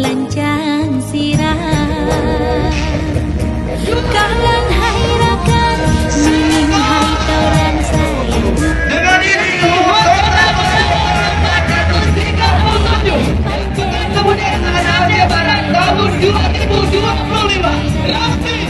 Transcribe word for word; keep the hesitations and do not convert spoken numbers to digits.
lancang sira. Kalon hai rakan, minyéng hai toran sayang. Dengan ini, umur total empat ratus tiga puluh tujuh. Kemudian, ada Aceh Barat tahun dua ribu dua puluh lima. Rafi